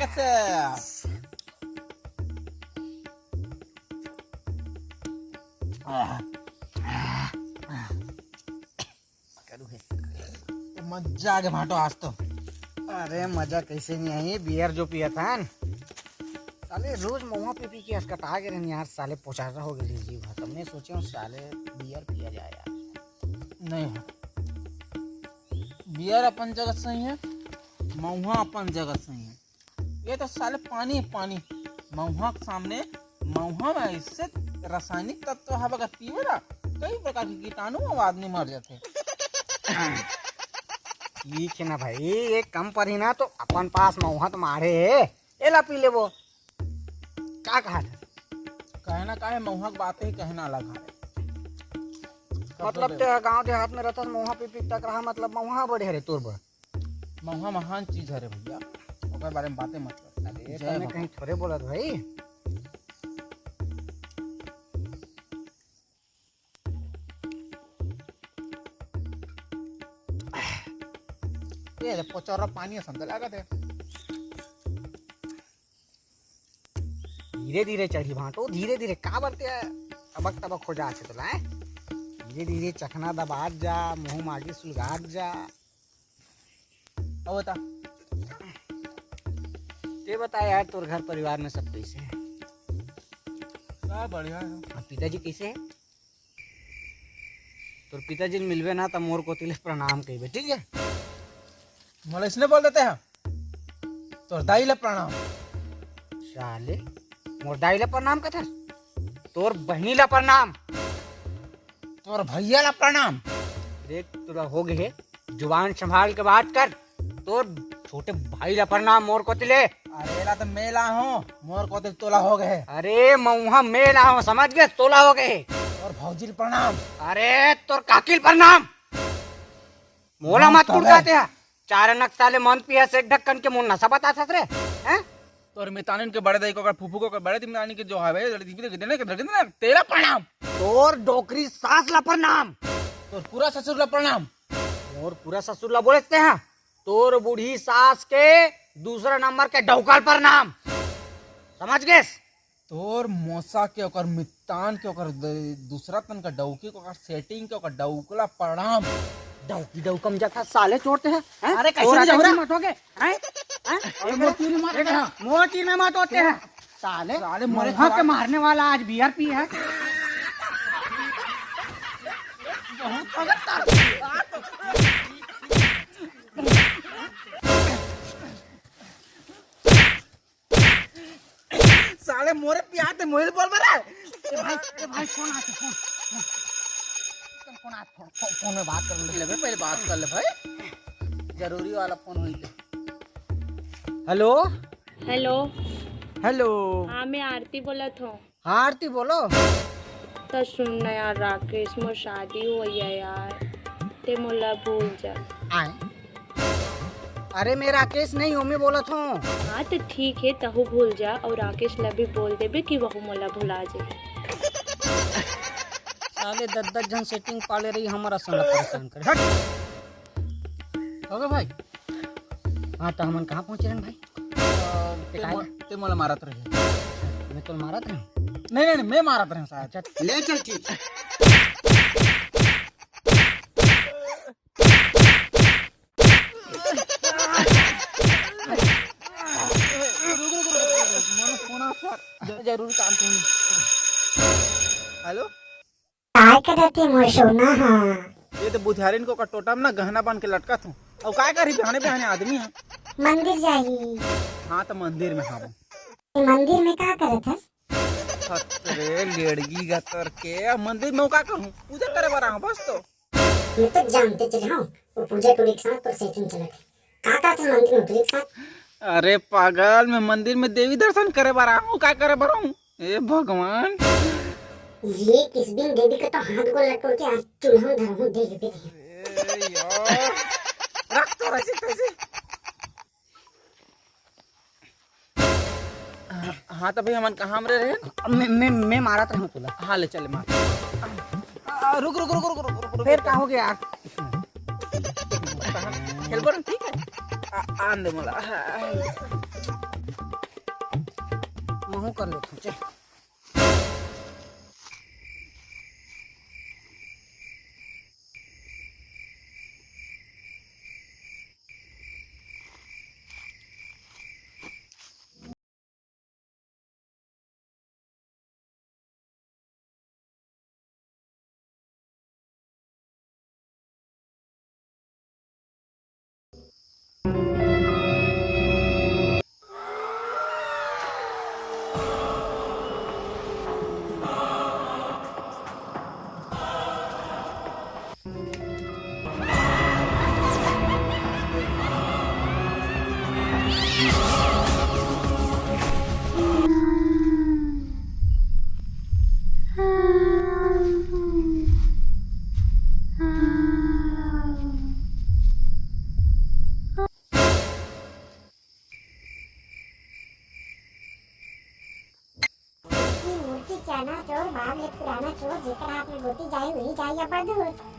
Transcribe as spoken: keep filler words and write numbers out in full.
से। मजा आ गे भांटो आज तो। अरे मजा कैसे नहीं आई, बियर जो पिया था न। साले रोज महुआ पी पी के असकटा गे रहन यार, साले पोचारा हो गए जी। तब मैं सोचे हूँ साले बियर पिया जाए यार। नहीं हो, बियर अपन जगह सही है, महुआ अपन जगह सही है। ये तो साले पानी है, पानी। महुआ के सामने, महुआ में ऐसे रासायनिक तत्व हवे, अगर पीबे ना, कई प्रकार के कीटाणु अउ आदमी मर जाथे। ठीक है ना भाई, ये कम पर ही ना तो अपन पास महुआ तो मारे है, एला पी लेबो। का कहा था? कहना का है, महुआ के बात ही कहना अलग है। मतलब ते गांव देहात में रहता, महुआ पी पी तक रहा, मतलब महुआ बढ़िया रे तोर बर। महुआ महान चीज हरे भैया, ओकर बारे में बातें मत कर। अरे जय तने भगवान। कहीं थोड़े बोलत भाई। ये रे पोचौरा पानी असन तो लागत है। धीरे धीरे चढ़ी भांटो, धीरे धीरे। का बरते अबक तबक हो जात हे तोला, हैं? धीरे धीरे चखना दबात जा, मुंह मागी सुलगात जा। अब बता। ते बता यार, तोर घर परिवार में सब कैसे है? सब बढ़िया है। और पिताजी कैसे है? तोर पिताजी ल मिलबे ना, त मोर कोति ले प्रणाम कहिबे, ठीक है? मोला इसने बोल देते हैं, तोर दाई ले प्रणाम। साले, मोर दाई ले प्रणाम कथस? तोर बहिनी ला प्रणाम। तोर भैया ला प्रणाम। देख, तोला हो गए, जुबान संभाल के बात कर। तोर छोटे भाई ला प्रणाम मोर कोति ले। अरे, एला तो मैं ला हूँ, मोर कोति तोला हो गए। अरे, मऊहा मैं ला हूँ, समझ गए, तोला हो गए। तोर भौजी ला प्रणाम। अरे, तोर काकी ला प्रणाम। मोला मत कुड़काते है। चार नक्शा ले मन पिया से ढक्कन के मुंह नशा बता ससरे, हैं? तोर मितानिन के बड़े दाई को, ओकर फूफू को, ओकर बड़े मितानिन के जो हवे, लड़की के देने के, देने के, तेला प्रणाम। तोर डोकरी सास ला प्रणाम। तोर पूरा ससुर ला प्रणाम। मोर पूरा ससुर ला बोलते हैं, तोर बूढ़ी सास के दूसरा नंबर के डौका ला प्रणाम। समझ गेस? तोर मोसा के, ओकर मितान के, ओकर द-, दूसरा तन का डौकी के, ओकर सेटिंग के, ओकर डौकला प्रणाम। डौकी डौकम जथा साले चोरते हैं, हैं? अरे, कैसे तोरा नहीं जौरा? मत होगे, हैं? हैं? अरे, मोती ने मार दे, हाँ। मोती ने मत होते हैं। साले, साले, मोरे मऊहा के खराब। मारने वाला आज बियर पी है। बहुत खतरनाक। साले मोरे पियाते मोहिल बोल बरा। ए भाई, ए भाई, फोन आते, फोन, फोन। फोन आ, फोन, फोन, फोन में बात कर ले। ले बे, पहले बात कर ले भाई, जरूरी वाला फोन होई ते। हेलो। हेलो। हेलो। हाँ, मैं आरती बोलत हूँ। हाँ, आरती बोलो। त सुन ना यार राकेश, मोर शादी होई है यार, ते मोला भूल जा। आए। अरे, मैं राकेश नहीं हूँ, मैं बोलत हूँ। हाँ, तो ठीक है, तहु भूल जा और राकेश ला भी बोल देबे कि वहू मोला भुला जे। साले दस दस झन सेटिंग पाले रही, हमारा साला परेशान करे। हट। हो गए भाई? हाँ, तो हमन कहाँ पहुँचे रहन भाई? अ, ते ते काय? मो-, ते मोला मारत रहे। मैं तो मारत रहे। नहीं, नहीं, नहीं, मैं मारत रहे शायद। अच्छा, ले चल, ठीक है। रुक, रुक, रुक, रुक, रुक, मोला फोन आ, सर। ज-, जरूरी काम कहीं। हेलो? काय करत हे मोर सोना हा? ये तो बुधियारिन के ओकर टोटा में ना गहना बांध के लटकत हूँ। अउ काय करही बिहाने बिहाने आदमी है। मंदिर जाही। हाँ, तो मंदिर में हाँ। ये मंदिर में का करत हस? हत रे लेड़गी गतर के, अब मंदिर में वो का करूँ? पूजा करे बर आहूँ बस तो। मैं तो जानते चले हूँ, वो पूजा टूरी के साथ तो सेटिंग चलत है। का करत हस मंदिर में टूरी के साथ? अरे पागल, मैं मंदिर में देवी दर्शन करे बर आहूँ, का करे बर आहूँ? ए भगवान। ये किस दिन देवी का तो हाथ गोड़ लटोर के आज चूल्हा में धरहूँ, देख भी नहीं। ए यार। रख तो रसी तैसी। हाँ, तो भाई हमन कहाँ में रहे? मैं, मैं, मैं मारत रहूँ तुला। हाँ, ले चल मार। आ, रुक, रुक, रुक। फिर का हो गया? खेलबो ना, ठीक है? आ, आन दे मोला। हाँ। महूं कर लेथंव, चल। मूर्ति, मूर्ति चना चोर, बाप ले पुराना चोर, जेकर हाथ में गोटी जाई, वही जाई अब्बड़ दूर।